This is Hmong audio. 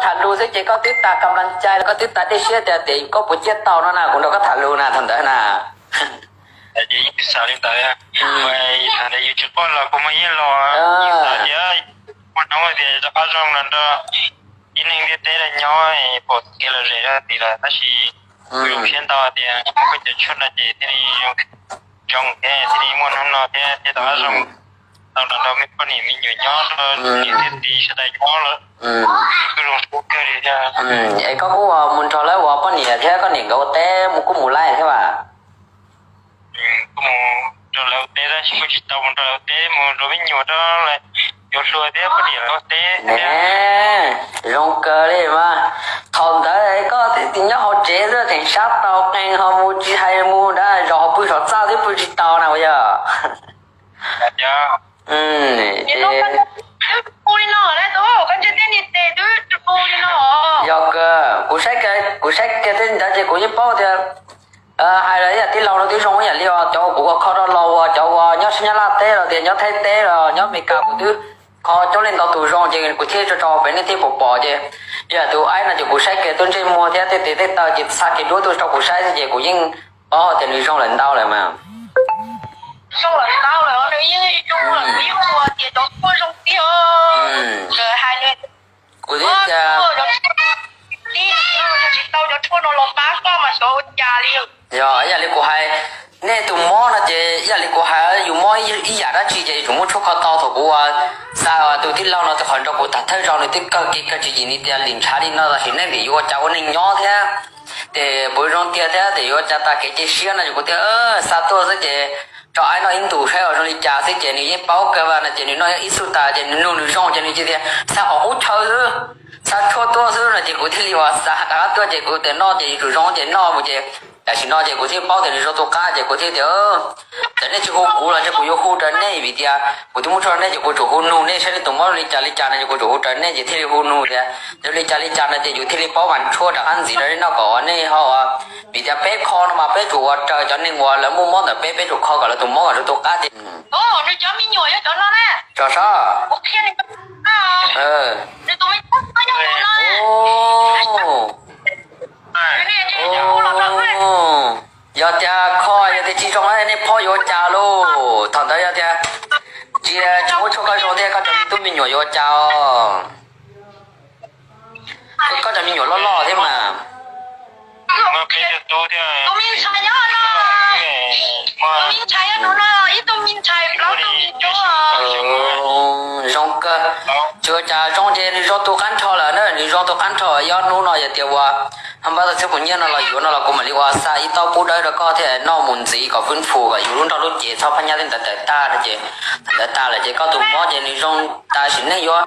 tham lus xwb ces koj twb tas kam laj cai los koj twb tas dej siab tias tias koj puas ciaj tau no na, kuv nrog koj tham lus na thaum ntawd na. Ces yeej xav li ntawd, thaum yus tsis quaj los kuv mas yeej los, yus xav tias ua hnub tias rov qab zoo los nrog tib neeg ntiaj teb los nyob pom kev lom zem rau tid lawm tab sis kuv zoo siab ntau tias muaj koj cov tshuaj no ces thiaj li zoo thiab thiaj li muaj hnub no thiab thiaj rov qab zoo tau nrog nrog me poj niam me nyuam nyob, nrog niam thiab txiv sawv daws nyob lawm. Kuj zoo siab kawg li thiab. Es koj kuj mus nrog lawv ua poj niam thiab koj niam nkawd ua teb mus kuj mus laij thiab as? Kuj mus nrog lawv ua teb tab sis kuj tsis tau mus nrog lawv ua teb, mus nrog me nyuam rau lawv yuav hlua thiab poj niam lawv ua teb. Zoo kawg li mas. Thaum ntawd koj tib tsis nyob hauv tsev xwb tseem sab tau qee ho mus tsis hais mus nrad zos hauv pw saum txaj twb pw tsis tau na puas yog? Yog kawg, kuv saib kiag tej ntawd ces kuv yeej paub tias hais los ib yam tij laug no twb zoo ib yam li os cov kuv ua kho rau los uas cov uas nyob sab Nyab Laj teb los tias nyob Thaib teb los nyob Amelikas kuv twb kho coob leej ntau tus zoo ces kuv thiaj tso tso pem nej thiaj pom pom ces yog tus aib no ces kuv saib kiag tuaj ntsej muag thiab tej tes tej taw ces xa kiag duab tuaj rau kuv saib xwb ces kuv yeej paub tias nws zoo lawm ntau lawm mas. Zoo lawm ntau lawm, nws yeej zoo lawm, kuv yeej ua tias cov tshuaj zoo tiag. Kuv twb tias, tsis tau cov tshuaj no los pab koj mas xyov ua cas li. Yog ib yam li kuv hais, nej tus mob no ces ib yam li kuv hais, yus mob ib yam dab tsi ces yus tsum muaj tshuaj kho tau. Thaum kuv ua xa tus tij laug no tus qhov nrog kuv tham thawj zaug nws twb kawg kev kawg tswv yim nws tias lim ntshav li no los sim neej vim yuav ua cas ua neeg nyob thiab ces puas zoo tiag thiab ces yuav ua cas tas kev cia siab no ces kuv thiaj xa tuaj xwb ces rau aib noj ib ntus saib zoo li cas xwb ces nws yeej paub kawg no ces nws noj ib xuj tas ces nws nug nws zoo ces nws cia li xa qhov qub chaw xwb, xa tshuaj tuaj xwb no ces kuv thiaj li ua xa rov qab tuaj ces kuv tias noj ces yuav tsum zoo ces noj mus ces tam sim no ces kuv thiaj paub tias nws zoo tu qab ces kuv thiaj tias txawm nej tsis hu kuv los ces kuv yuav hu raws nej vim tias kuv twb muab tshuaj rau nej ces kuv tsum hu nug nej saib nej tus mob li cas li cas no ces kuv tsum hu raws nej ces thiaj li hu nug tias yog li cas li cas no ces yus thiaj li paub mas tshuaj rov qab ntxiv rau nej noj kom nej ho ua. Vim tias peb kho no mas peb tsum ua raws cov neeg uas lawv muaj mob ntawm peb, peb tsum kho kom lawv tus mob kom zoo tu qab ces nws cov me nyuam yog cov no na. Tso sab. Yog tias kho yog tias tsis zoo nej phob yuav ua cas lauj? Thaum ntawd yog tias tsis, tsis muaj tshuaj koj zoo thiab koj cov tub me nyuam yuav ua cas os? Koj cov me nyuam loj loj thiab mas. Zoo kawg, tsis ua cas zoo ces nws zoo tu qab nrho lawm na, nws zoo tu qab nrho. Yog hnub no yog tias ua hab npab tau txhib kuv nyiaj no los yuav no los kuv mam li ua xa ib taub pub dawb rau koj thiaj noj mus ntxiv kom fwb fus kom yus lub nroj lub cev txhob phab nyab tej ntawd tawm tag no ces ntawd tag lawm ces koj tus mob ces nws zoo tas sim neej yuav